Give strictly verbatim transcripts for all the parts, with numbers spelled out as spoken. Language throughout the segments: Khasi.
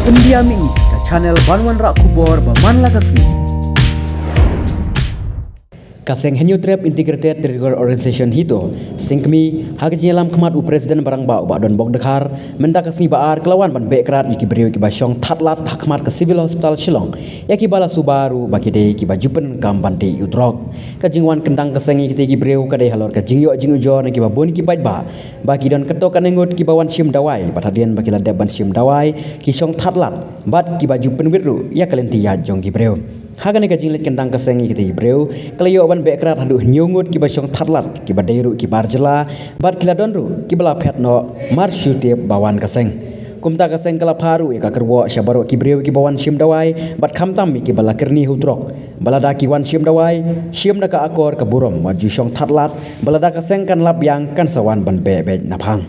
India Mini, ka channel ban wanrah khubor ba man la ka sngi. Ka seng Hynñiewtrep Integrated Territorial Organization HITO, sngewkmen ha ka jingïalam khmat u President ba rangbah u Bah Donbok Dkhar, mynta ka sngi ba ar ka la wan ban beh krad ïa ki briew kiba shong thad lad ha khmat ka Civil Hospital Shillong, ïa kiba la suba ruh ba ki dei kiba ju pyndonkam ban dih ïa u drok. Ka jingwan kyndang ka seng ïa kitei ki briew ka dei halor ka jingïoh jingujor na kiba bun ki paidbah ba ki don katto katne ngut kiba wan shim dawai, bad hadien ba ki la dep ban shim dawai ki shong thad lad, bad kiba ju pynwit ruh ïa ka lynti ïaid jong ki briew. Ha kane ka jingleit kyndang ka seng ïa kitei ki briew, ka la ïoh ban beh krad haduh hynñiew ngut kiba shong thad lad, kiba dei ruh ki bar jylla, bad ki la don ruh kiba la phet noh mar shu tip ba wan ka seng. Kumta ka seng ka la phah ruh ïa ka kyrwoh sha baroh ki briew kiba wan shim dawai, bad khamtam ïa kiba la kyrni ha u drok, ba lada ki wan shim dawai, shim da ka akor ka burom, wat ju shong thad lad, ba lada ka seng kan lap biang kan sa wan ban beh beit naphang.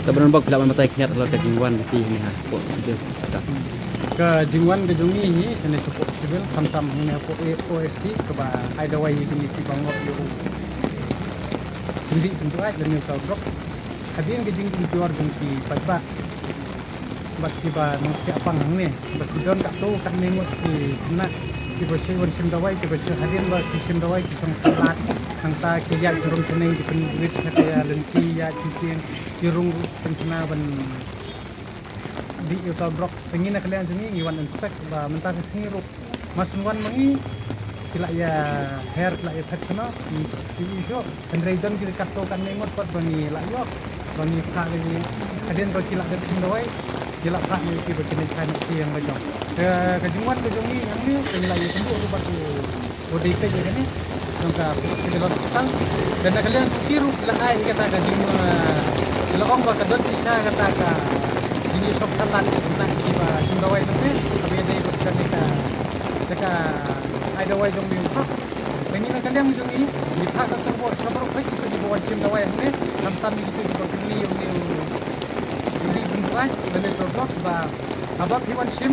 Ka ban bok phi lah ban batai khyndiat halor ka jingwan ka ti hi ha Civil Hospital. Ka jingwan ka jong ngi hi shane ha Civil, khamtam hi ha O S T kaba ai dawai ïa kine kiba ngop ïa u kyndit kyndit lane u drugs. Hadien ka jingkynjor jong ki paidbah bad kiba nongthiah pang hangne, ba ki don katto katne ngut ki khynnah kiba shu wan shim dawai, kiba shu hadien ba ki shim dawai ki shong thad lad, nangta ki ïaid jrong shaneng, ki pynwit sha ka lynti ïaid shisien, ki rung ruh pynkhana ban dih ïa uta u drok. Te ngi na ka liang jong ngi ngi wan inspect ba mynta ka sngi ruh Mar shu wan ma ngi, ki la ïa her, ki la ïa phet shano, ngi ïohi shuh. Hynrei don ki katto katne ngut pat ba ngi la ïoh, ba ngi phah ïa ngi. Hadien ba ki la dep shim dawai, ngi la phah ïa ki ba kin ïa phah ïa ki ïa ba jong. Ka, ka jingwan ka jong ngi hangne, ka ngi la ïa kynduh ruh bad u, u dei peit ïa kane jong ka Civil Hospital. Te na ka liang jong ki ruh ki la ai ïa kata ka jing, eh, ki la ong ba ka don shisha kata ka jingïashong thalat na kiba shim dawai, te kaba ïadei bad kane ka Te ka ai dawai jong ngi u drugs. Te ngi na ka liang jong ngi, ngi phah ka kyrwoh sha baroh peit kito kiba wan shim dawai hangne, khamtam ïa kito kiba kyrni ïa une u dih bynriew lane u drugs ba haba phi wan shim,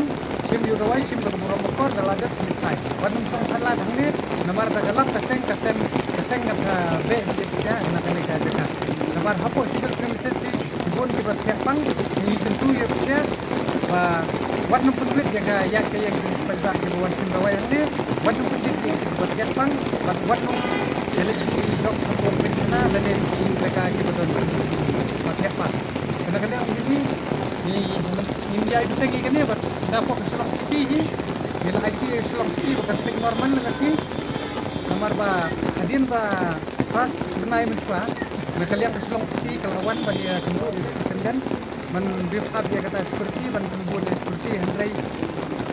shim ïa u dawai, shim da ka burom bakor, da la dep shim phai. Wat nym shong thalat hangne, namar da ka lap ka seng, ka seng, ka seng ngat ka beh beh sia na kane ka jaka. Namar hapoh civil premises hi, Ki bun kiba thiah pang, ngi kyntu ïa phi ba wat nym pynwit ïa ka ïaid ka ïeng jong ki paidbah kiba wan shim dawai hangne, wat nym pynwit ïa kiba thiah pang, bad wat nym ïaleit ki jong ka pynkhana lane ki jaka kiba don kiba thiah pang. Kane ka liang ngi, ngi, ngi ïai bteng ïa kane bad na pok Shillong City hi, ngi la aiti Shillong City ba kan pynmar man la ka sngi. Namar ba hadien ba Pas bnai mynshuwa, na ka liang ka Shillong City ka la wan ban ïa kynduh ïa security tendon. Man brief up ïa kata security, ban kynduh ïa security, hynrei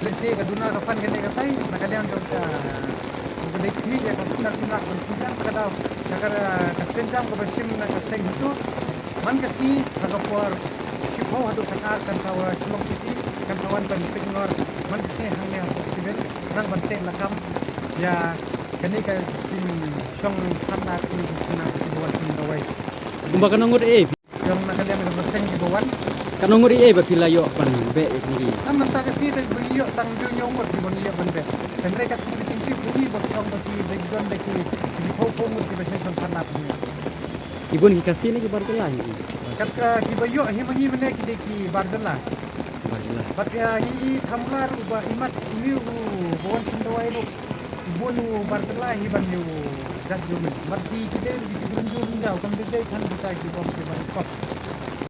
lehse ka duna ka fan kane katai, na ka liang jong ka, ka dei khmih ïa ka signal, kim lah ban khmih ïa ka daw, na ka, ka sienjam kaba shim na ka seng HITO. Man ka sngi, ha ka por shiphew haduh khatar kan sa wan Shillong City, kan sa wan ban pynngor, man ka sngi hangne ha Civil, nang ban teh lakam ïa Kane ka jingshong thalat kine ki khynnah kiba wan shim dawai. Kumba katno ngut ei? Jong na ka liang jong ka seng kiba wan. Katno ngut ei ba phi la ïoh ban beh ïa kine ki? Am mynta ka sngi dei ba ngi ïoh tang hynñiew ngut kiba ngi ïoh ban beh. Hynrei katkum ka jingtip jong ngi ba ki ong ba ki dei don da ki, ki phew phew ngut kiba shong thalat ne. Ki bun ki Khasi ne ki bar jylla hi? Kat ka kiba ïoh hi ma ngi mynne ki dei ki bar jylla. Bar jylla. Bad ïa ngi i thamla ruh ba imat une u ba wan shim dawai ruh. Bun u bar jylla hi ban ïa u jait jong ngi. Bad ki, ki dei ruh ki briew Rinjau, kam dei dei than kita ki bym ki ban kop.